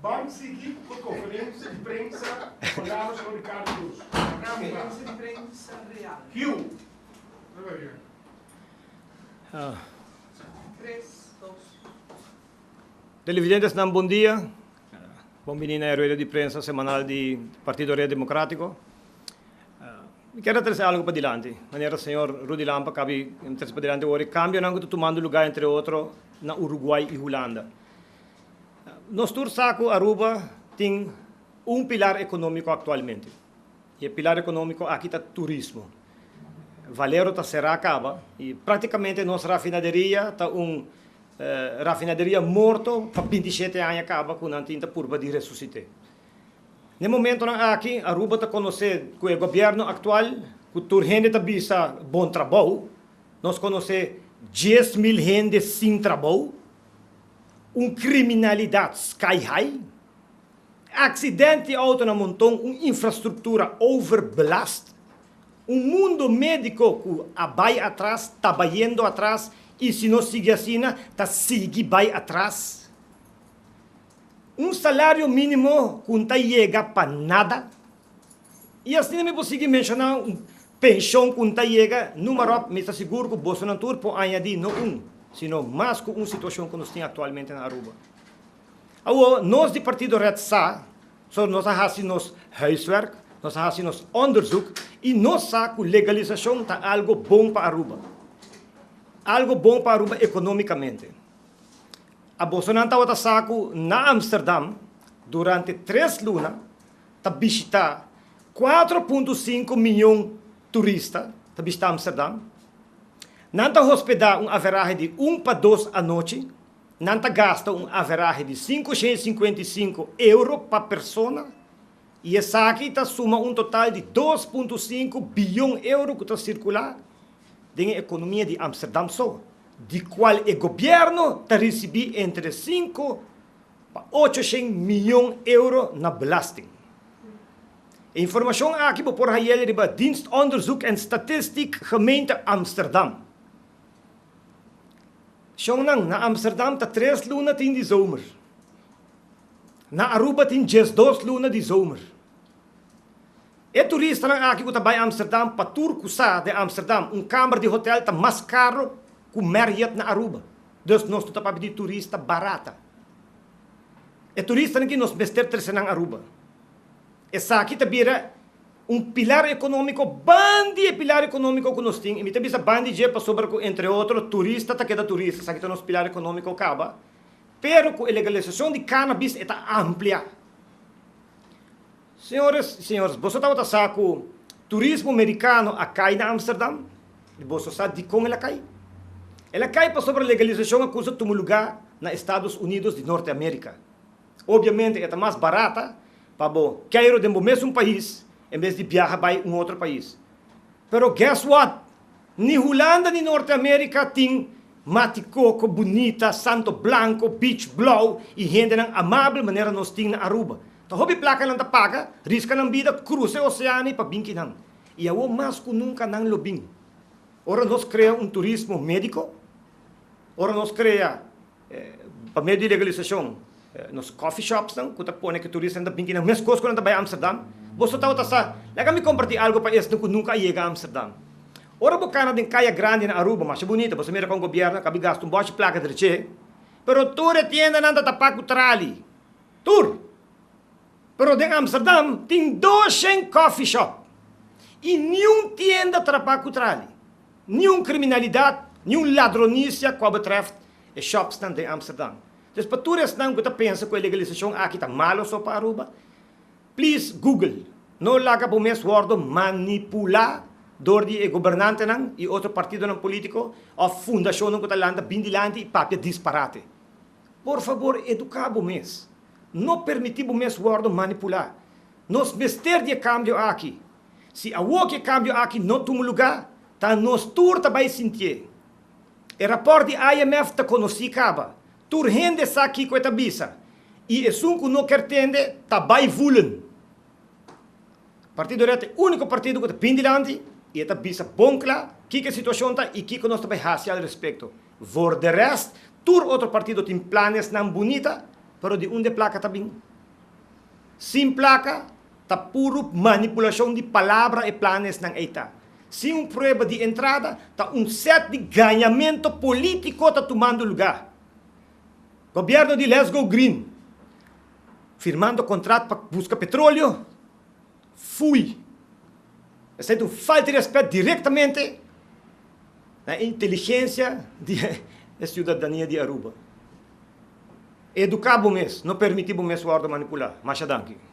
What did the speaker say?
Ban sigui cu e conferencia di prensa di palabra señor Ricardo Croes. Conferencia di prensa real. Hugh. Tres, dos. Televidentesnan bon dia. Bon bini na e rueda di prensa semanal di Partido Red Democratico. Mi kier a trece algo padilanti, manera señor Rudy Lampe a cabi trece padilanti awor, e cambionan cu ta tumando lugar entre otro na Uruguay y Hulanda. Nos tur sa cu Aruba tin un pilar economico actualmente y e pilar economico aki ta turismo. Valero ta cera caba y practicamente nos rafinaderia ta un rafinaderia morto pa 27 aña caba cu nan tin ta purba di resucite. N'e momentonan aki Aruba ta conoce cu e gobierno actual cu tur hende ta bisa bon trabou, nos conoce 10,000 hende sin trabou, un kriminalidat sky high, aksident di outo na monton, un infrastruktura overbelast, un mundo médiko ku a bai atras, ta bayendo atras i si nos sigui asina ta sigui bai atras, un salario mínimo ku no ta yega pa nada i asina mi por sigui menshoná un penshon ku no ta yega, numa ròp, mi ta sigur ku bosonan tur por añadí no un, sino mas ku un situashon ku nos tin aktualmente na Aruba. Awor, nos di Partido Red sa, so nos a hasi nos huiswerk, nos a hasi nos onderzoek i nos sa ku legalisashon ta algo bon pa Aruba. Algo bon pa Aruba ekonómikamente. A bosonan tabata sa ku na Amsterdam durante tres luna ta bishitá 4.5 miyon turista ta bishitá Amsterdam. Nan ta hospedá un averahe di un pa dos anochi. Nan ta gasta un averahe di 555 euro pa persona i esaki ta suma un total di 2.5 biyon euro ku ta sirkulá den e ekonomia di Amsterdam so, di kual e gobièrnu ta risibí entre 5 pa 800 miyon euro na belasting. E informashon aki bo por hay'el riba Dienst Onderzoek en Statistiek Gemeente Amsterdam. Shonnan, na Amsterdam ta tres luna tin di zomer. Na Aruba tin 12 luna di zomer. E turistanan aki ku ta bai Amsterdam pa tur ku sa den Amsterdam un kamber di hotel ta mas karo ku Marriott na Aruba. Dus nos no ta papia di turista barata. E turistanan aki nos mester trese nan Aruba. Esaki ta bira un pilar ekonómiko ban di e pilar ekonómiko ku nos tin. I mi ta bisa ban di dje pasobra ku entre otro turista ta keda turista. Esaki ta nos pilar ekonómiko kaba. Pero ku e legalisashon di cannabis e ta amplia. Señores y señoras, boso tabata sa cu turismo mericano a cay na Amsterdam? Y boso sa dicon el a cay? El a cay pasobra legalisacion a cusa tuma lugar na Estados Unidos di Norte America. Obviamente e ta mas barata pa bo keiro den bo mesun pais en bes di biaha bay un otro pais. Pero guess what? Ni Hulanda ni Norte America tin mati coco bunita, santo blanco, beach blauw y hendenan amabel manera nos tin na Aruba. Ta hopi placa nan ta paga, risca nan bida, cruza e oceano y pa bin kinan. Y awor mas cu nunca nan lo bin. Ora nos crea un turismo medico, ora nos crea pa medio di legalisacion nos coffee shopsnan cu ta pone cu turistanan ta bin kinan mescos cu nan ta bay Amsterdam. Boso tabata sa, laga mi comparti algo pa esnan cu nunca a yega Amsterdam. Ora bo cana den caya grandi na Aruba, masha bunita, boso mira con gobierno a cabi gasta un bochi placa dreche, pero tur e tiendanan ta tapa cu trali. Tur! Pero den Amsterdam tin 200 coffee shop y niun tienda trapa cu trali. Niun criminalidad, niun ladronicia cua betreft e shopsnan den Amsterdam. Dus pa tur esnan cu ta pensa cu e legalisacion aki ta malo so pa Aruba, please Google. No laga bo mes wordo manipula door di e gobernantenan y otro partidonan politico of fundacionnan cu ta lanta bin dilanti y papia disparate. Por fabor educa bo mes. No permiti bo mes wordo manipula. Nos mester di e cambio aki. Si awor ki e cambio aki no tuma luga, ta nos tur ta bay sintié. E raport di IMF ta conoci caba. Tur hende sa kico e ta bisa. Y esun cu no kier tende ta bay voelen. Partido Red ta e unico partido cu ta bin dilanti y e ta bisa bon cla kico e situacion ta y kico nos ta bay haci al respecto. Voor de rest, tur otro partido tin planesnan bunita, pero di unda e placa ta bin? Sin placa, ta puro manipulacion di palabra e planesnan ey ta. Sin un prueba di entrada, ta un set di gañamento politico ta tumando lugar. Gobierno di Let's Go Green, firmando contrat pa busca petroleo, Fui! Esei ta un falta di respet directamente na e inteligencia di e ciudadania di Aruba. Educa bo mes, no permiti bo mes wordo manipula. Masha danki.